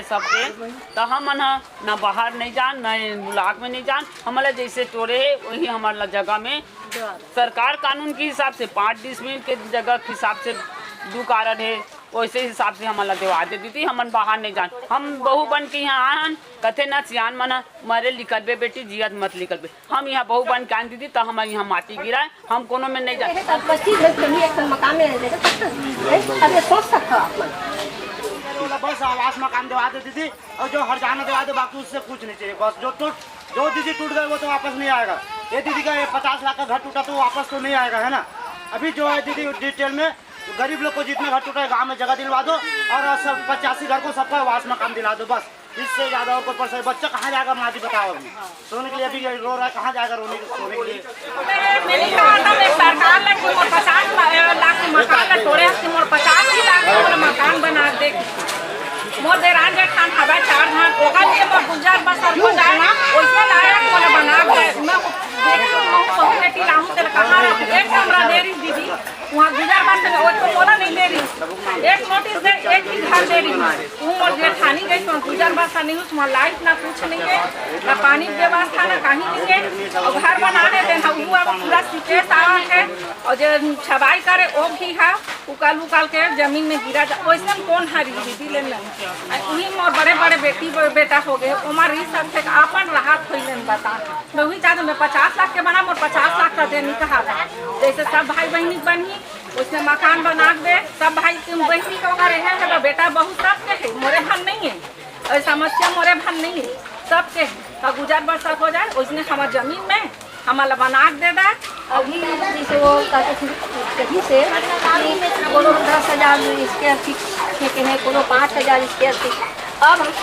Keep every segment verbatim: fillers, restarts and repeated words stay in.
सबके, त हमन ह न बाहर नहीं जान, न ब्लॉक में नहीं जान, हमन ला जैसे टोरे हे, वही हमन ला जगह में सरकार कानून के हिसाब से पाँच डिसमिल के जगह के हिसाब से दू कारड हे, वैसे हिसाब से हमन ला देवा दे दीदी, हमन बाहर नहीं जान। हम बहू बन के यहाँ आए हन, कथे न सियान मन ह, "मरे निकलबे बेटी, जियत मत निकलबे।" हम यहाँ बहू बन के आन दीदी, त हमर यहाँ माटी गिरा हे, हम कोनो में नहीं जान। पच्चीस घर के लिए एक मकान में रह रहे हैं, अब ये सोच सकते हो आप मन। बस आवास मकान दिवा दे दीदी, और जो हरजाना दिवा दे, बाकी उससे कुछ नहीं चाहिए। बस जो टूट, जो दीदी टूट गए, वो तो वापस नहीं आएगा। ये दीदी का ये पचास लाख का घर टूटा, तो वापस तो नहीं आएगा, है ना? अभी जो है दीदी, डिटेल में गरीब लोग को जितने घर टूटा है, गांव में जगह दिलवा दो, और सब पचासी घर को सबका आवास मकान दिला दो बस। इससे ज्यादा और कोई परेशानी, बच्चा कहाँ जाएगा, माँ जी बताओ अभी। सोने के लिए अभी ये रो रहा है, कहाँ जाएगा रोने के, सोने के लिए? मेरी कहा था, मैं सरकार ला कि मोर पचास लाख के मकान ला टोरे, कि मोर पचास ही लाख के मोर मकान बना दे। मोर देरान जेठान हवा चार धान, ओकर लिए मोर गुजर बसर हो जाए, वैसे लायक मोला बना दे। मैं देखती हूँ, बहू बेटी लाहूँ, तेरे कहाँ रखूँ? एक कमरा दे रही दीदी, वहाँ गुजर बसर, वो तो मोला नहीं दे रही। एक नोटिस दे, एक ही घर दे रही। तू मोर जेठानी गई, तो गुजर बसर नहीं हो, तुम्हारा लाइट ना कुछ नहीं है, ना पानी व्यवस्था, ना कहीं नहीं है। और घर बनाने देना, वो अब पूरा सीपेस आवा है। और जो छबाई करे, वो भी है, उकाल उकाल के जमीन में गिरा जा, वैसे में कौन हरी दीदी ले नहीं। आ, वही मोर बड़े बड़े बेटी बे-, बेटा हो गए, ओमा रही सब थे, अपन राहत होई लेन बता। मैं वही चाहते, मैं पचास लाख के बना, मोर पचास लाख का देनी कहा था। जैसे सब भाई बहनी बनही, उसने मकान बना के दे, सब भाई तुम बहनी के ओकर रहे हैं, तो बेटा बहू सबके है, मोरे भन नहीं है। और समस्या मोरे भन नहीं है, सबके है। तो गुजर बसर हो जाए, उसने हमार जमीन में हमारा बना के दे दे। अभी जैसे वो कहते थे, कहीं से कि कोनो दस हजार square feet फेंके हैं, कोनो पाँच हजार square feet। अब हम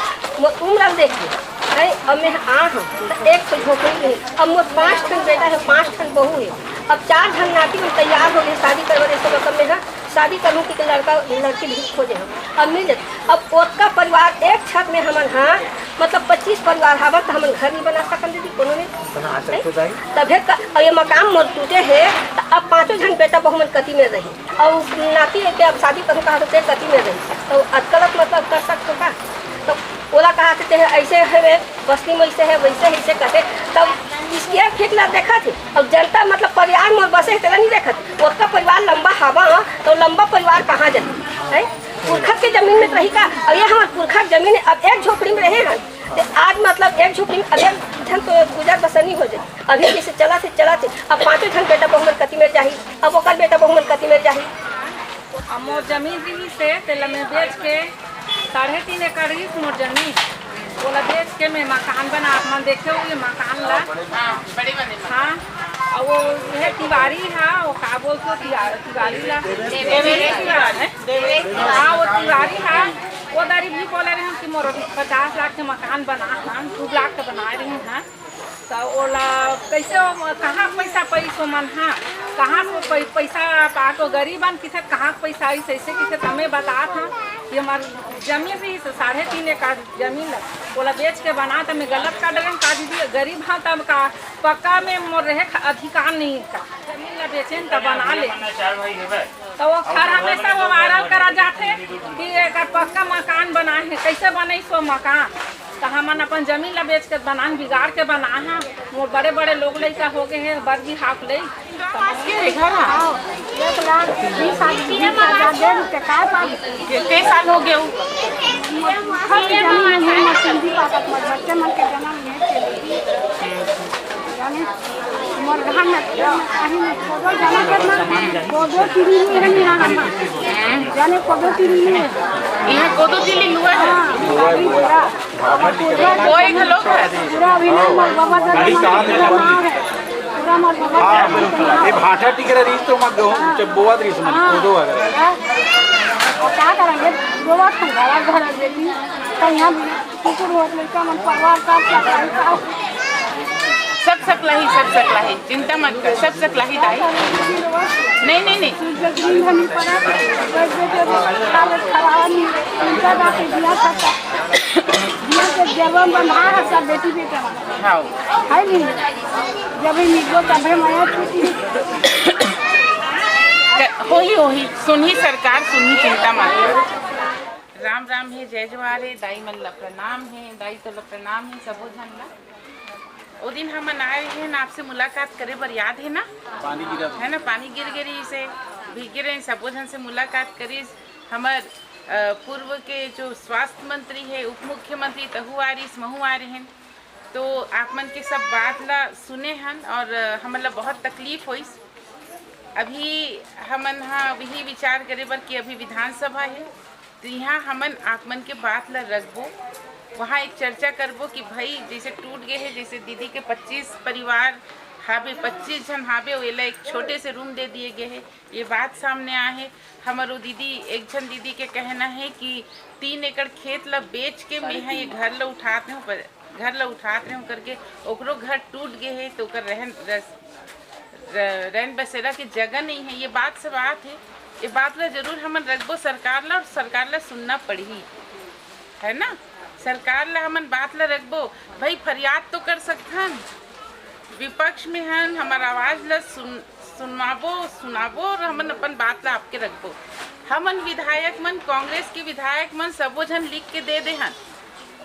वो उम्र हम देख ली, हैं, अब मैं आ हूँ, तो एक तो झोपड़ी रही, अब मोर पाँच ठन बेटा है, पाँच ठन बहू है, अब चार झन नाती हम तैयार हो गए, शादी करवा दे, सब मतलब में है, शादी करूँ कि लड़का, लड़की भी खोजे हम, अब मिल जाते। अब ओतका परिवार एक छत में हमन, हाँ, मतलब पच्चीस परिवार हवन, तो हमन घर नहीं बना सकन दीदी, कोनो में बना नहीं? सकते दाई। तभे का, अब ये मकान मोर टूटे है, तो अब पाँचों झन बेटा बहू मन कति में रही, और नाती के अब शादी करूँ कहा तो कति में रही, तो अतकलत मतलब कर सकते का? तो ओला कहा थे, "तेह ऐसे है, बस्ती में ऐसे है, वैसे है, ऐसे कहते।" तब square feet ला देखा थे, अब जनता मतलब परिवार मोर बसे है, तेला नहीं देखा थे। ओतका परिवार लंबा हवा, तो लंबा परिवार कहाँ जाए? हैं? पुरखा के जमीन में रही का? अब ये हमार पुरखा के जमीन है, अब एक झोपड़ी में रहे हैं, तो आज मतलब एक झोपड़ी में अब एक झन तो गुजर बसर नहीं हो जाए। अभी जैसे चला थे, चला थे, अब पाँचों झन बेटा बहू मन कति में जाही, अब ओकर बेटा बहू मन कति में जाही। अब मोर जमीन रही से, तेला मैं बेच के साढ़े तीन एकड़ रहिस मोर जमीन, ओला बेच के मैं मकान बना, आप मन देखे हो ये मकान ला। हाँ, बड़ी बनी मकान। हाँ, और वो ये तिवारी हा, वो का बोलते हो तिवा-, तिवारी ला? देवेश तिवारी। देवेश तिवारी। हाँ, वो तिवारी हा, वो दारी भी बोले रहे कि मोर पचास लाख के मकान बना हा, दो लाख के बना रही हा। त ओला कइसे, कहाँ पैसा पाइस ओमन ह? कहाँ से पै-, पैसा पाके गरीबन किथे, कहाँ पैसा आइस, अइसे किथे? त मैं बतात हँव कि हमर जमीन रहिस साढ़े तीन एकड़ जमीन ल, ओला बेच के बना, त मैं गलत कर डरेन का दीदी? गरीब हँव तब का, पक्का में मोर रहे ख-, अधिकार नहीं का? जमीन ल बेचेन त बना ले। त वो खर हमेशा वो वायरल करा जाथे कि एकर पक्का मकान बना हे, कइसे बनइस वो मकान? त हमन अपन जमीन ला बेच के बनान, बिगाड़ के बनाए हन। मोर बड़े-बड़े लोग लइका हो गए हे, बर बिहाव ले। आज के रे घर हा? हाँ, एक लाख बीस हजार, बीस हजार दे देते, काय पाबे? के, के साल हो गए हो? मोर के जन्म नहीं है, मोर सिंधी पापा के, मोर बच्चे मन के जन्म नहीं है। जाने, मोर घर में, कहीं में कोदो जमा करना, कोदो चीनी नहीं है, नहीं है। जाने, कोदो चीनी नहीं है। यहाँ कोदो चीनी हुआ है? हाँ, अभी पूरा। कोई घलो है? पूरा अभी ना, मोर बाबा दादा मन के नाम है। पूरा मोर बाबा हाँ, दादा मन के बिल्कुल। नाम ये है। भाटा टिकरा रहिस तो मत गहूँ, हाँ। जब बोवत रहिस मन, हाँ। कोदो वगैरह। हाँ। और क्या करेंगे? बोवत हम घरा घर बेटी, तो यहाँ भी कुकुर होत लइका मन परवार का क्या करी का? सब सकलाही, सब सकलाही, चिंता मत कर, सब सकलाही दाई। नहीं, नहीं, नहीं। हालत खराब नहीं, उनका बात है, बिना सब का, बिना के जलवा में बंधा है सब बेटी बेटा। हाँ। है नहीं? जब भी मिलो तबे माया छूटी। क-, होही, होही, सुनही सरकार, सुनही, चिंता मत कर। राम राम हे, जय जोहार हे, दाई मन ला प्रणाम हे, दाई तो ला प्रणाम हे, सबो झन ला। ओ दिन हमन आए रहे ना, आपसे मुलाकात करे बर, याद हे ना? पानी गिरत है ना, पानी गिर गे रहिस हे, भीगे रहे, सबो झन से मुलाकात करिस। हमर, अ, पूर्व के जो स्वास्थ्य मंत्री हे, उप मुख्यमंत्री, तहु आ रहिस, महू आ रहे। तो आप मन के सब बात ला सुने हन और, अ, हमन ला बहुत तकलीफ होइस। अभी हमन हा वही विचार करे बर कि अभी विधानसभा हे, तो यहाँ हमन आप मन के बात ला रखबो, वहाँ एक चर्चा करबो कि भाई, जैसे टूट गए हे, जैसे दीदी के पच्चीस परिवार हाबे, पच्चीस झन हाबे, ओला एक छोटे से रूम दे दिए गए हे, ये बात सामने आए हे। हमर वो दीदी, एक झन दीदी के कहना है कि तीन एकड़ खेत ला बेच के मैं हा ये घर ला उठात हूँ, पर घर ला उठात रहूं करके ओकरो घर टूट गे हे, तो ओकर रहन रस-, र-, रैन बसेरा के जगह नहीं है। ये बात सब आत हे, ये बात ला जरूर हमन रखबो सरकार ला, और सरकार ला सुनना पड़ही, है ना? सरकार ला हमन बात ला रखबो। भाई, फरियाद तो कर सकथन, विपक्ष में हन, हमर आवाज ला सुन, सुनवाबो, सुनाबो और हमन अपन बात ला आपके रखबो। हमन विधायक मन, कांग्रेस के विधायक मन, सबो झन लिख के दे दे हन।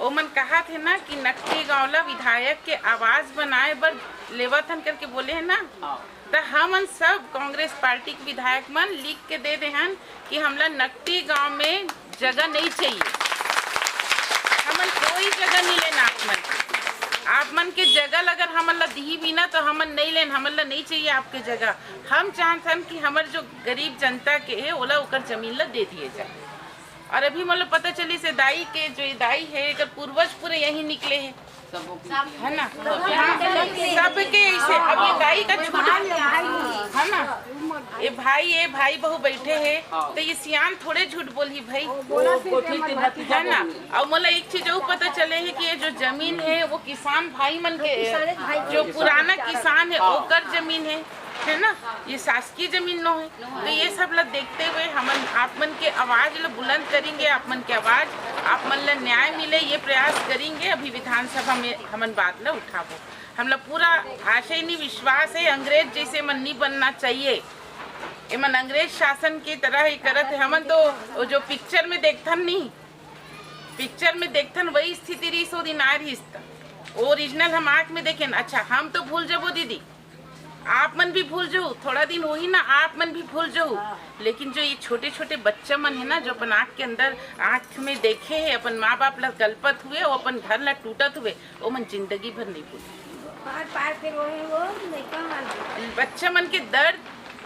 ओमन कहा थे ना कि नकटी गांव ला विधायक के आवाज बनाए बर लेवत हन करके बोले है ना। हाँ। त हमन सब कांग्रेस पार्टी के विधायक मन लिख के दे दे हन कि हमला नकटी गांव में जगह नहीं चाहिए, हमन कोई जगह नहीं लेना आप मन के। आप मन के जगह ला अगर हमन ला दिही भी ना, तो हमन नहीं लेन, हमन ला नहीं चाहिए आपके जगह। हम चाहत हन कि हमर जो गरीब जनता के है, ओला ओकर जमीन ला दे दिए जाए। और अभी मोला पता चली से दाई के, जो ये दाई है, एकर पूर्वज पूरे यही निकले हैं, है ना? सबके ऐसे। अब ये दाई का झूठ, है ना? ये भाई, ये भाई बहू बैठे हैं, तो ये सियान थोड़े झूठ बोलही भाई, है ना? और मोला एक चीज और पता चले है कि ये जो जमीन है, वो किसान भाई मन के, जो पुराना किसान है, ओकर जमीन है, है ना? ये शासकीय जमीन नो है। तो ये सब ला देखते हुए हमन आप मन के आवाज ला बुलंद करेंगे, आप मन के आवाज, आप मन ला न्याय मिले, ये प्रयास करेंगे। अभी विधानसभा में हमन बात ला उठाबो। हमला पूरा आशा ही नहीं, विश्वास है, अंग्रेज जैसे मन नहीं बनना चाहिए। एमन अंग्रेज शासन की तरह ही करत है। हमन तो वो जो पिक्चर में देखथन नहीं, पिक्चर में देखथन, वही स्थिति रहिस, वो दिन आ रहिस त। वो ओरिजिनल हम आँख में देखेन। अच्छा, हम तो भूल जबो दीदी, आप मन भी भूल जाऊ, थोड़ा दिन होही ना, आप मन भी भूल जाऊ। लेकिन जो ये छोटे छोटे बच्चा मन है ना, जो अपन आँख के अंदर, आँख में देखे है, अपन माँ बाप ला कलपत हुए, वो अपन घर ला टूटत हुए, वो मन जिंदगी भर नहीं भूल। बार बार फिर वही वो लइका मन। बच्चा मन के दर्द,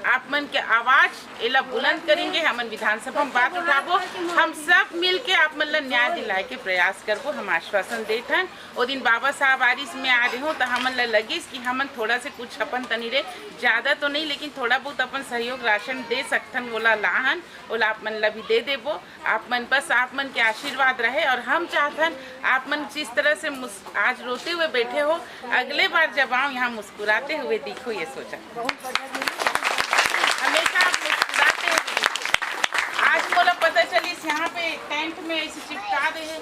आप मन के आवाज, एला बुलंद करेंगे। हमन विधानसभा में बात उठाबो, हम सब मिल के आप मन ला न्याय दिलाए के प्रयास करबो, हम आश्वासन देत हन। ओ दिन बाबा साहब आरिस में आ रहे हो, तो हमन ला लगिस कि हमन थोड़ा से कुछ अपन तनी रे, ज्यादा तो नहीं, लेकिन थोड़ा बहुत अपन सहयोग राशन दे सकथन, ओला लाहन, ओला आप मन ला भी दे देबो। आप मन, बस आप मन के आशीर्वाद रहे। और हम चाहथन, आप मन जिस तरह से मुस-, आज रोते हुए बैठे हो, अगले बार जब आओ, यहाँ मुस्कुराते हुए दिखो, ये सोचा। हमेशा आप मुस्कुराते हुए दिखो। आज मोला पता चलिस, यहाँ पे टेंट में ऐसे चिपका दे है,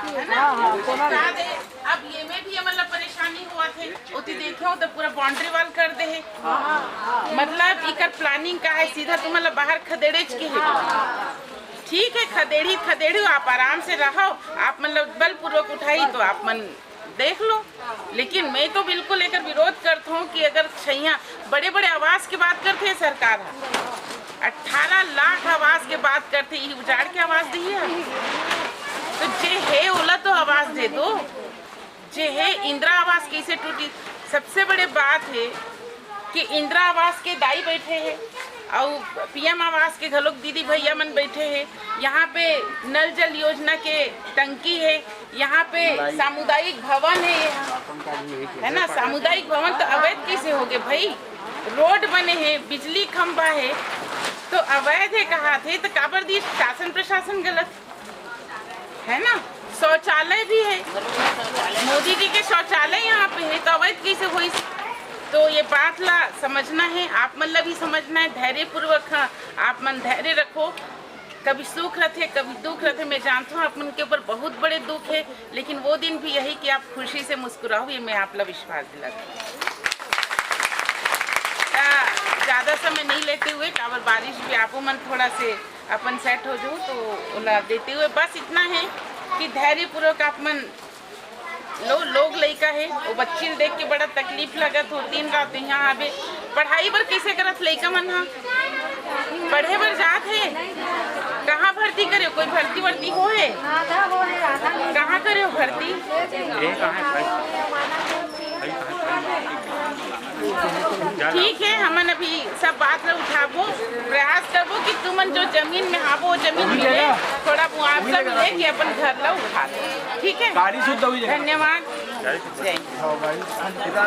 है ना? चिपका दे। अब ये में भी हमन ला परेशानी हुआ थे, ओती देखे हो तो पूरा बाउंड्री वॉल कर दे है। मतलब इकर प्लानिंग का है, सीधा तुमन ला बाहर खदेड़ेच के है। ठीक है, खदेड़ी, खदेड़ी, आप आराम से रहो, आप मन ला बलपूर्वक उठाई तो आप मन देख लो। लेकिन मैं तो बिल्कुल एकर विरोध करत हूँ कि अगर छैया बड़े बड़े आवास के बात करते है सरकार ह, अठारह लाख आवास के बात करते, ये उजाड़ के आवास दी है, तो जे है ओला तो आवास दे दो। जे है इंदिरा आवास कैसे टूटी? सबसे बड़े बात है कि इंदिरा आवास के दाई बैठे हैं और पीएम आवास के घलोक दीदी भैया मन बैठे हैं। यहाँ पे नल जल योजना के टंकी है, यहाँ पे सामुदायिक भवन है, ये है ना, सामुदायिक भवन तो अवैध कैसे हो गए भाई? रोड बने हैं, बिजली खंभा है, तो अवैध है कहा थे, तो काबर दी शासन प्रशासन गलत, है ना? शौचालय भी है, मोदी जी के शौचालय यहाँ पे है, तो अवैध कैसे होइस? तो ये बात ला समझना है, आप मन ला भी समझना है, धैर्यपूर्वक, हाँ, आप मन धैर्य रखो। कभी सुख रथे, कभी दुख रथे। मैं जानता हूँ आप मन के ऊपर बहुत बड़े दुख है, लेकिन वो दिन भी यही कि आप खुशी से मुस्कुराओ, ये मैं आप ला विश्वास दिलाती हूँ। आ, ज्यादा समय नहीं लेते हुए, काबर बारिश भी आपो मन थोड़ा से अपन सेट हो जाओ तो ओला देते हुए बस इतना है कि धैर्यपूर्वक आप मन लो। लोग लइका है, वो बच्ची ल देख के बड़ा तकलीफ लगत हो, दिन रात यहाँ आवे। पढ़ाई बर कैसे करत लइका मन ह? पढ़े बर जात है? कहाँ भर्ती करे? कोई भर्ती वर्ती हो है? कहाँ करे हो भर्ती? ठीक है, हमन अभी सब बात ला उठाबो, प्रयास करबो कि तुमन जो जमीन में हाबो, वो जमीन मिले, थोड़ा मुआवजा मिले कि अपन घर ला उठा लो। ठीक है, गाड़ी शुद्ध हुई जगह। धन्यवाद। जय हिंद।